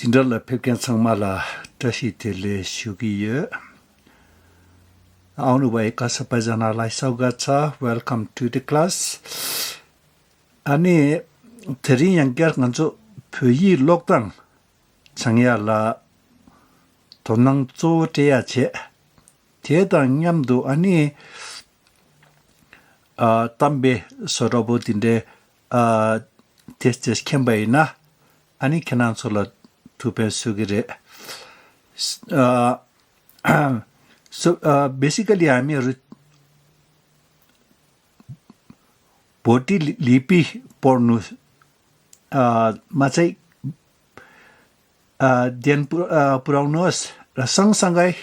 Sindala Pekan Sangmala Tashi Tele Shugiye. Aunubay Kasapazana Laisaugatsa, welcome to the class. Ani Teri Yangar Ganzo Puyi Lokdang Changyala Tonang Zo Teache Tibetan Yamdu Ani Tambe Sorobotinde Testes Kembaina Ani Kanansola Tupe Sugire. So basically I'm a Boti Lipi Pornus Masai Den Puraunos Rasang Sangai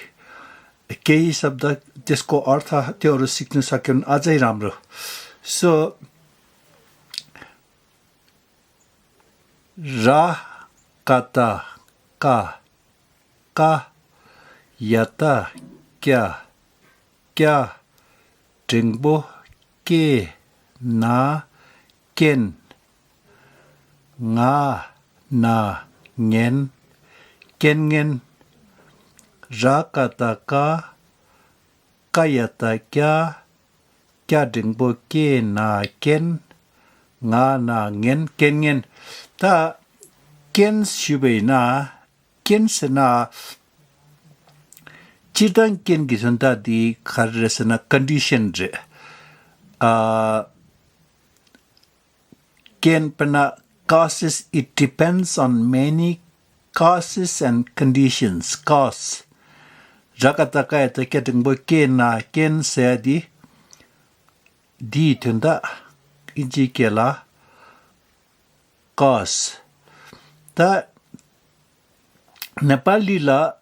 Kei Sabda Disco Artha Theoru Sickness Akan Ajay Ramro. So Ra Kata Ka Yata Kya Jingbo Ke Na Ken Nga Na Ngen Kengen Rakata Ka Kayata Kya Jingbo Ke Na Ken Nga Na Ngen Kengen Ta Ken Shube Na Ken Sena Chidang Ken Gisunda di Karresana condition re. Ken Pana causes, it depends on many causes and conditions. Cause. Rakataka ete ketingbo ken na ken se di tunda ijikela cause. Ta Nepali la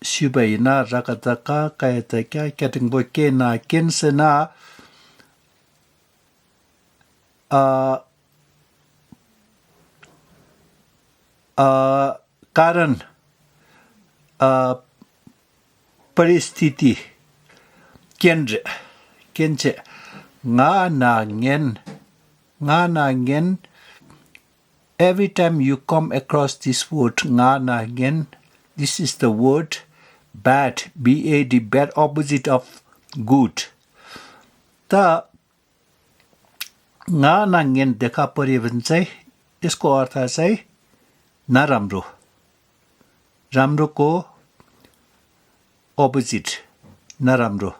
Shubayina Rakataka Kayataka Ketingbo Kena Kensena Karan Paristiti Kenche Nga Na Ngen. Every time you come across this word Nga Na Ngen, this is the word bad, B-A-D, bad, opposite of good. Ta Nga Na Ngen dekha परिवर्तन चाहिँ यसको अर्थ चाहिँ नराम्रो. राम्रोको opposite नराम्रो.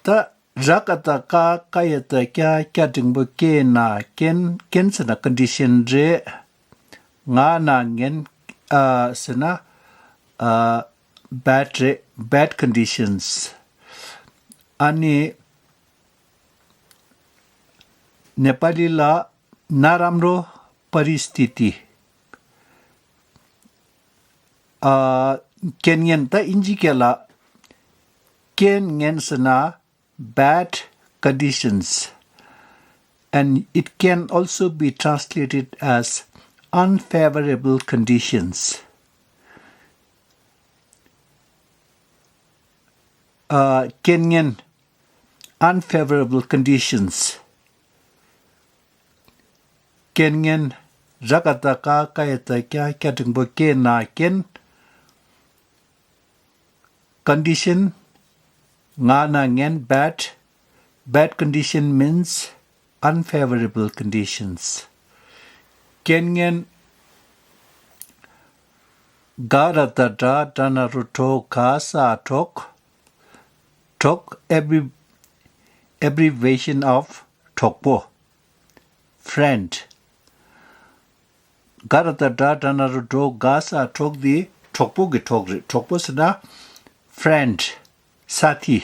Ta Rakata ka kayata kya dingbo ke na ken sana condition re nga na ngen sana bad conditions. Ani Nepali la naramro paristiti. Kenyan ta injikela Kenyan sana bad conditions, and it can also be translated as unfavorable conditions. Kenyan unfavorable conditions. Kenyan Rakataka Kayataka Katingbo Kena Ken condition Nga Na Ngen bad condition means unfavorable conditions. Kenyan Garatata Danaruto Kasa Tok abbreviation of Tokpo friend. Garatata Danaruto Gasa Tok the Tokpo Gitogri Tokpo Sada friend Sati.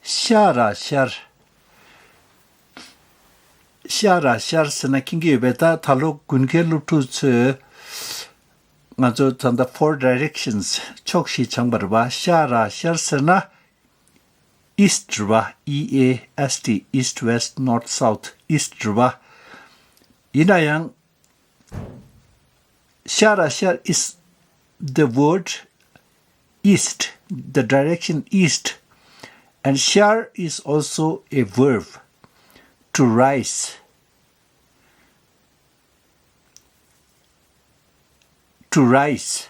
Shara sana kingi beta thalo gunke lutu tse ngazo tanda four directions chokshi changbarwa shara sana east rwa EAST east west north south east rwa inayang shara is the word east the direction east. And shar is also a verb, to rise. To rise.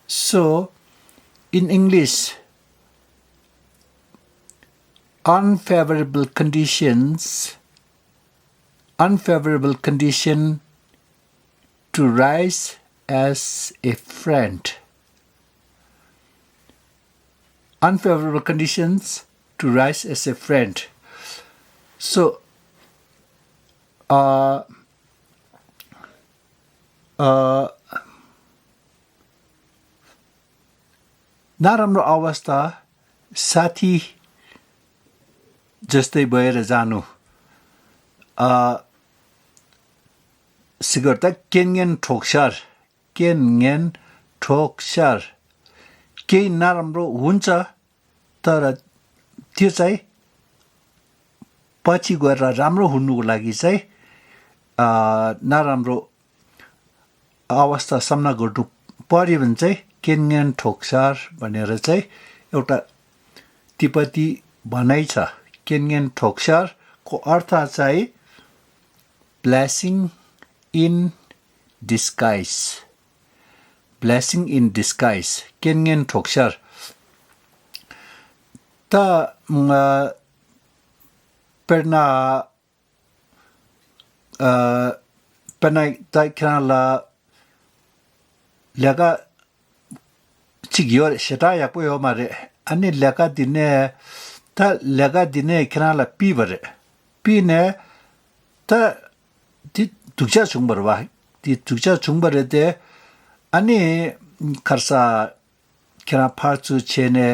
So, in English, unfavorable condition to rise as a friend. Unfavorable conditions to rise as a friend. So, नराम्रो अवस्था साथी जस्तै भएर जानु सिगर्ता केन्गेन ठोक्सार केही नराम्रो हुन्छ तर त्यो चाहिँ पछि गएर राम्रो हुनुको लागि चाहिँ नराम्रो अवस्था सामना गर्नु पर्यो भने चाहिँ केन्गेन ठोक्सार भनेर चाहिँ एउटा तिब्बती भनाइ छ केन्गेन ठोक्सारको अर्थ चाहिँ ब्लेसिङ इन डिस्गाइज केन्गेन ठोक्सार त penai tai kana la lega chigior sheta ya po yo mare ani lega dine kana la pi bare pi ne ta di tukja chungbar wa di tukja chungbar de ani karsa kana parchu chene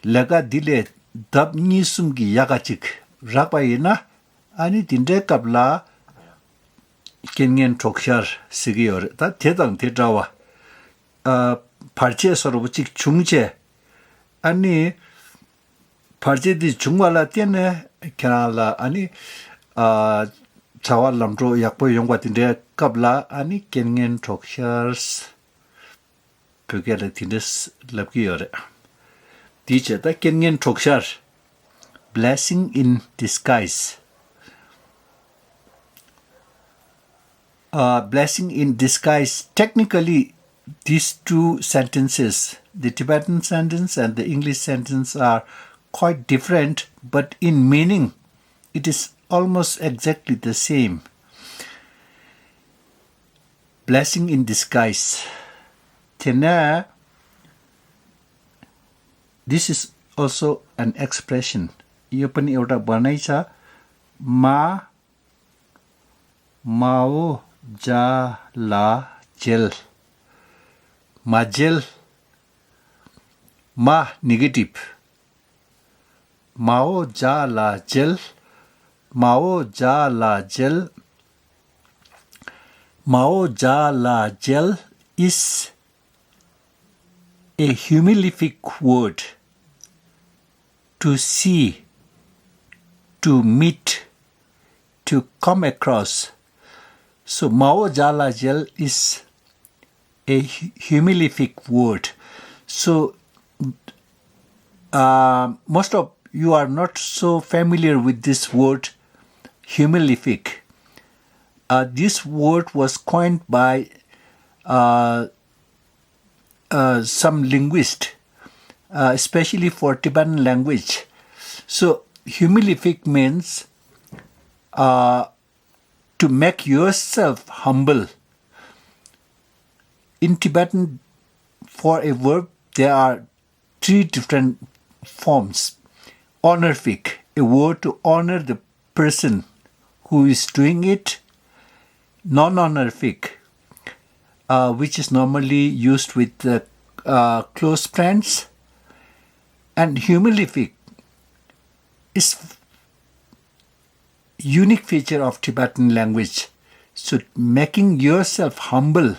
lega dile dab ni sumgi yagachik rakpaina ani dinde kapla kengen tokshar sigiyor ta tedang tedawa parche sorobuchik chungje ani parche di chungwala tiene kanala ani chawal lamro yakpo yongwa dinde kapla ani kengen tokshars pugele tindes labgiyor dice ta kengen tokshar blessing in disguise. Blessing in disguise. Technically, these two sentences, the Tibetan sentence and the English sentence, are quite different, but in meaning, it is almost exactly the same. Blessing in disguise. Tena, this is also an expression. यो पनि एउटा भनाइ छ माओ जा ला jail माजेल मा negative माओ जा ला jail is a humilific word to see, to meet, to come across. So, Mao Jala Jel is a humilific word. So, most of you are not so familiar with this word, humilific. This word was coined by some linguist, especially for Tibetan language. So, humilific means to make yourself humble. In Tibetan, for a verb, there are 3 different forms. Honorific, a word to honor the person who is doing it. Non-honorific, which is normally used with close friends. And humilific is unique feature of Tibetan language. So making yourself humble,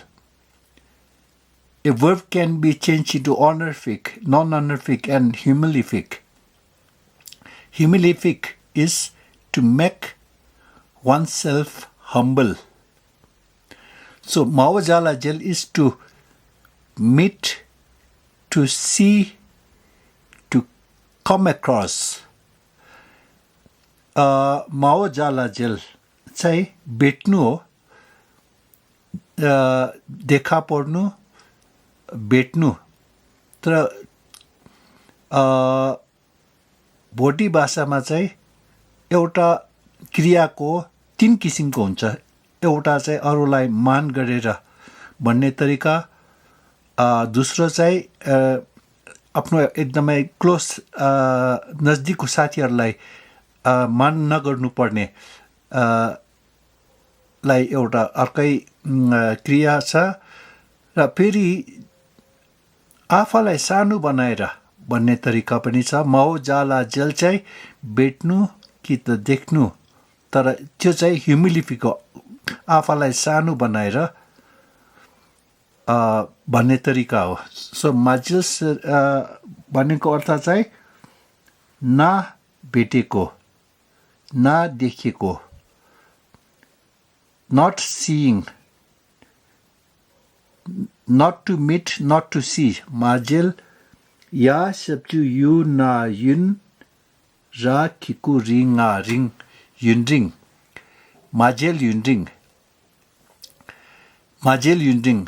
a verb can be changed into honorific, non-honorific, and humilific. Humilific is to make oneself humble. So Mawajala Jel is to meet, to see, to come across. माओ जाला jail चाहिँ भेट्नु हो, देखा पर्नु, भेट्नु. तर भोटी भाषामा चाहिँ एउटा क्रियाको 3 किसिमको हुन्छ. एउटा चाहिँ अरूलाई मान गरेर भन्ने तरिका, दोस्रो चाहिँ आफ्नो एकदमै क्लोज नजदिकको साथीहरूलाई मान नगर्नुपर्ने लाई एउटा अर्कै क्रिया छ. र फेरि आफूलाई सानो बनाएर भन्ने तरिका पनि छ. माओ जाला जेल चाहिँ भेट्नु कि त देख्नु, तर त्यो चाहिँ ह्युमिलिटीको, आफूलाई सानो बनाएर भन्ने तरिका हो. सो माजेल भनेको अर्थ चाहिँ नभेटेको, नदेखेको, not seeing, not to meet, not to see. Majel ya sabtu yu na yun ra kiku ring a ring yun ring. Majel yun ring. Majel yun ring.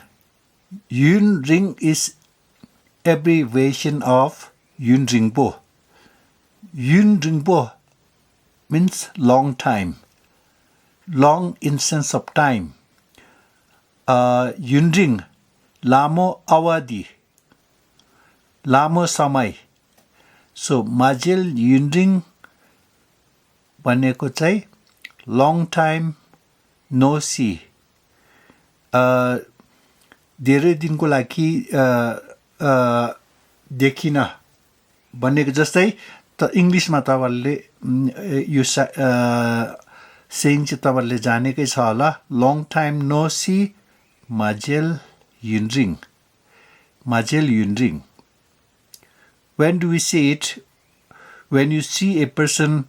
Yun ring is abbreviation of Yun Ringpo. Yun Ringpo means long time. Long in sense of time. Yunring, lamo awadi, lamo samay. So Majel Yunring भनेको चाहिँ long time no see. धेरै दिनको लागि देखिन भनेको जस्तै. त इङ्ग्लिसमा तपाईँहरूले यो saying चाहिँ तपाईँहरूले जानेकै छ होला. long time no see, Majel Yunring. Majel Yunring. When do we say it? When you see a person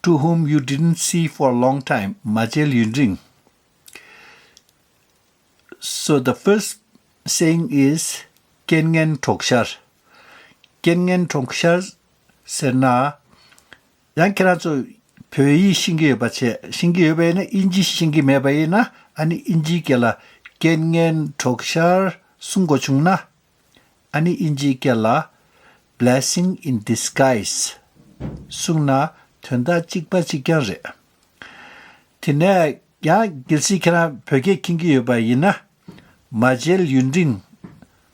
to whom you didn't see for a long time. Majel Yunring. So the first saying is Kengen Tokshar. Kengen Tokshar serna yang kira zo pyoyi shingi bache. Shingi yobayena inji shingi mebayena ani inji kela Kengen Tokshar sungo chungna ani inji kela blessing in disguise sungna tenda chikpa chikyan re. Tine ya gilsi kira pyoge kingi yobayena Majel Yunring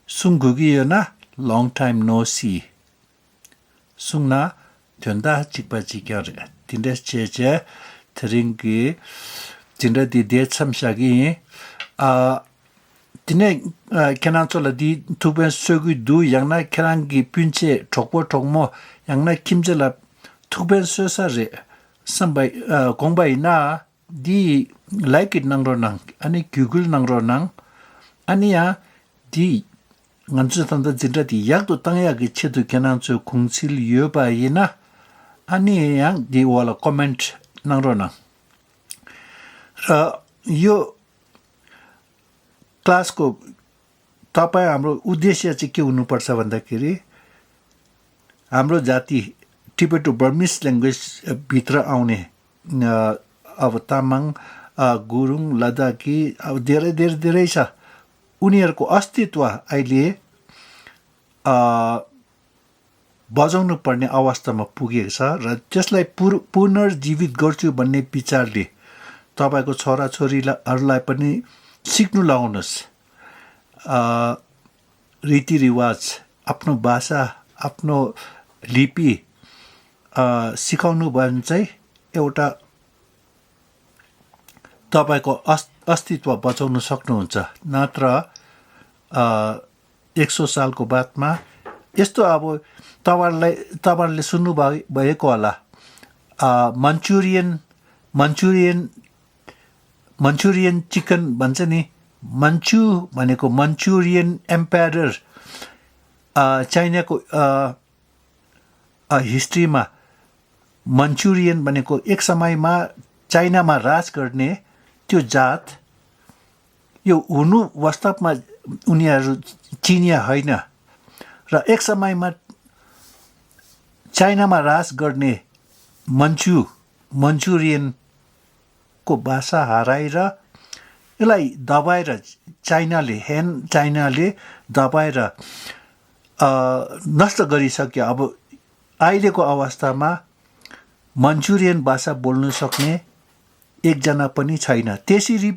sungugi yona long time no see. Sungna tenda chikpa chikyan re. Tinde cheche teringi tinda di de chamshagi tine kenanchola di tuben sogu du yangna kerangi punche chokpo chokmo yangna kimjela tuben sosa re sambai gongbai na di like it nangro nang ani google nangro nang ani ya di nganchu tanda jinda di yakdo tangya gi chedu kenancho kungsil yoba yina ani yang di wala comment nangro nang र यो क्लासको तपाईं हाम्रो उद्देश्य चाहिँ के हुनुपर्छ भन्दाखेरि हाम्रो जाति टिबेटो बर्मिस ल्याङ्ग्वेज भित्र आउने अब तामाङ गुरुङ लद्दाखी अब धेरै छ उनीहरूको अस्तित्व अहिले बजाउनु पर्ने अवस्थामा पुगेको छ र त्यसलाई पुनर्जीवित गर्छु भन्ने विचारले तपाईको छोराछोरीहरूलाई पनि सिक्नु लाउनुस् रीतिरिवाज आफ्नो भाषा आफ्नो लिपि सिकाउनु भयो भने चाहिँ एउटा तपाईको अस्तित्व बचाउन सक्नुहुन्छ नत्र 100 सालको बादमा यस्तो अब तपाईहरुले सुन्नु भएको होला मन्चुरियन चिकन भन्छ नि मन्चु भनेको मन्चुरियन एम्पायर चाइनाको हिस्ट्रीमा मन्चुरियन भनेको एक समयमा चाइनामा राज गर्ने त्यो जात यो हुनु वास्तवमा उनीहरू चिनिया हैन र एक समयमा चाइनामा राज गर्ने मन्चुरियनको भाषा हराएर यसलाई दबाएर चाइनाले दबाएर नष्ट गरिसक्यो। अब अहिलेको अवस्थामा मन्चुरियन भाषा बोल्न सक्ने एकजना पनि छैन। त्यसरी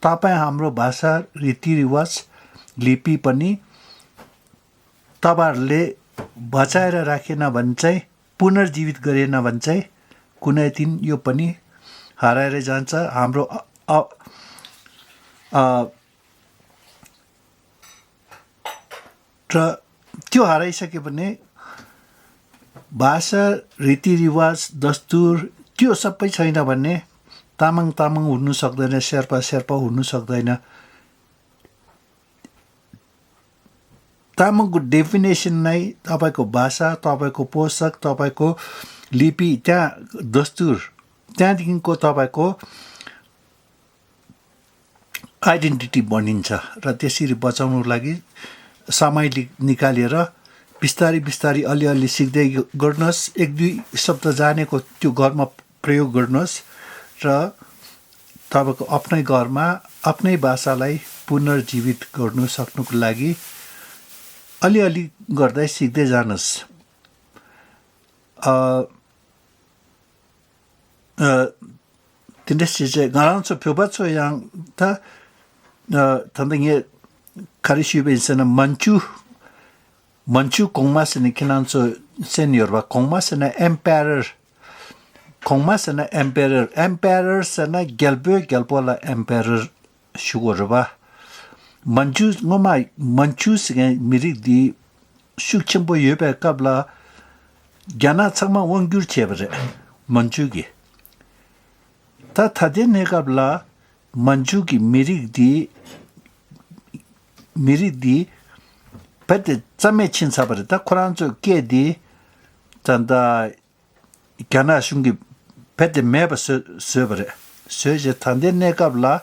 तपाईँ हाम्रो भाषा रीतिरिवाज लिपि पनि तपाईँहरूले बचाएर राखेन भने चाहिँ पुनर्जीवित गरेन भने चाहिँ कुनै दिन यो पनि हराएर जान्छ। हाम्रो र त्यो हराइसक्यो भने भाषा रीतिरिवाज दस्तुर त्यो सबै छैन भने तामाङ हुनु सक्दैन, शेर्पा हुनु सक्दैन। तामाङको डेफिनेसन नै तपाईँको भाषा, तपाईँको पोसाक, तपाईँको लिपि, त्यहाँ दस्तुर, त्यहाँदेखिको तपाईँको आइडेन्टिटी बनिन्छ। र त्यसरी बचाउनु लागि समय निकालेर बिस्तारै अलिअलि सिक्दै गर्नुहोस्। एक दुई शब्द जानेको त्यो घरमा प्रयोग गर्नुहोस् र तपाईँको आफ्नै घरमा आफ्नै भाषालाई पुनर्जीवित गर्नु सक्नुको लागि अलिअलि गर्दै सिक्दै जानुहोस्। tinde시제 가랑서 표바초양 다 단등에 카리슈베스는 만추 공마스니 키난서 세니어와 공마스나 emperor스나 gelpola emperor 슈거바 만추스게 미리디 슈침보 예배 갑라 갸나 창마 원규 제버레 만추기 다 타데네 갑라 만추기 미리디 pete tsame chin sabare ta Kuranzo ke di tanda gyana shungi pete meba söbare söje tande ne kabla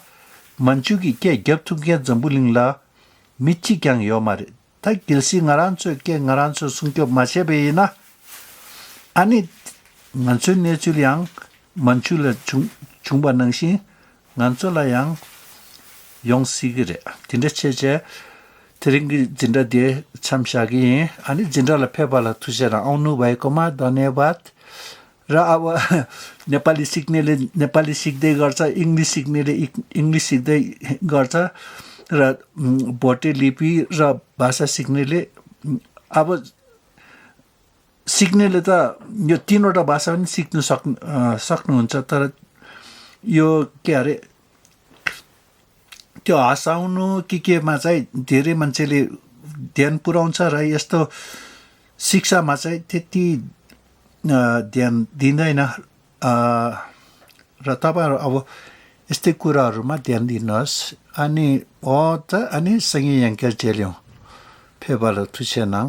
manchugi ke gyaptu ke zambuling la michi kyang yomare ta gilsi ngaranzo ke ngaranzo sungkyo machebe na ani ngancho ne chuliang manchula chungba nangshi ngancho la yang 용시그레 딘데 체제 트링기 진다데 참샤기 아니 진달라 페발라 투제라 아우누 바이코마 धन्यवाद र अब नेपाली सिक्दै गर्छ English सिक्नेले English सिक्दै गर्छ र भोटे लिपि र भाषा सिक्नेले अब सिक्नेले त यो तीनवटा भाषा पनि सिक्नु सक्नुहुन्छ तर यो के अरे त्यो हसाउनु केमा चाहिँ धेरै मान्छेले ध्यान पुर्याउँछ र यस्तो शिक्षामा चाहिँ त्यति ध्यान दिँदैन र तपाईहरु अब यस्तै कुराहरुमा ध्यान दिनुहोस् अनि अनि सँगै याङ्केल चेल्यौ फेबाल तुसेना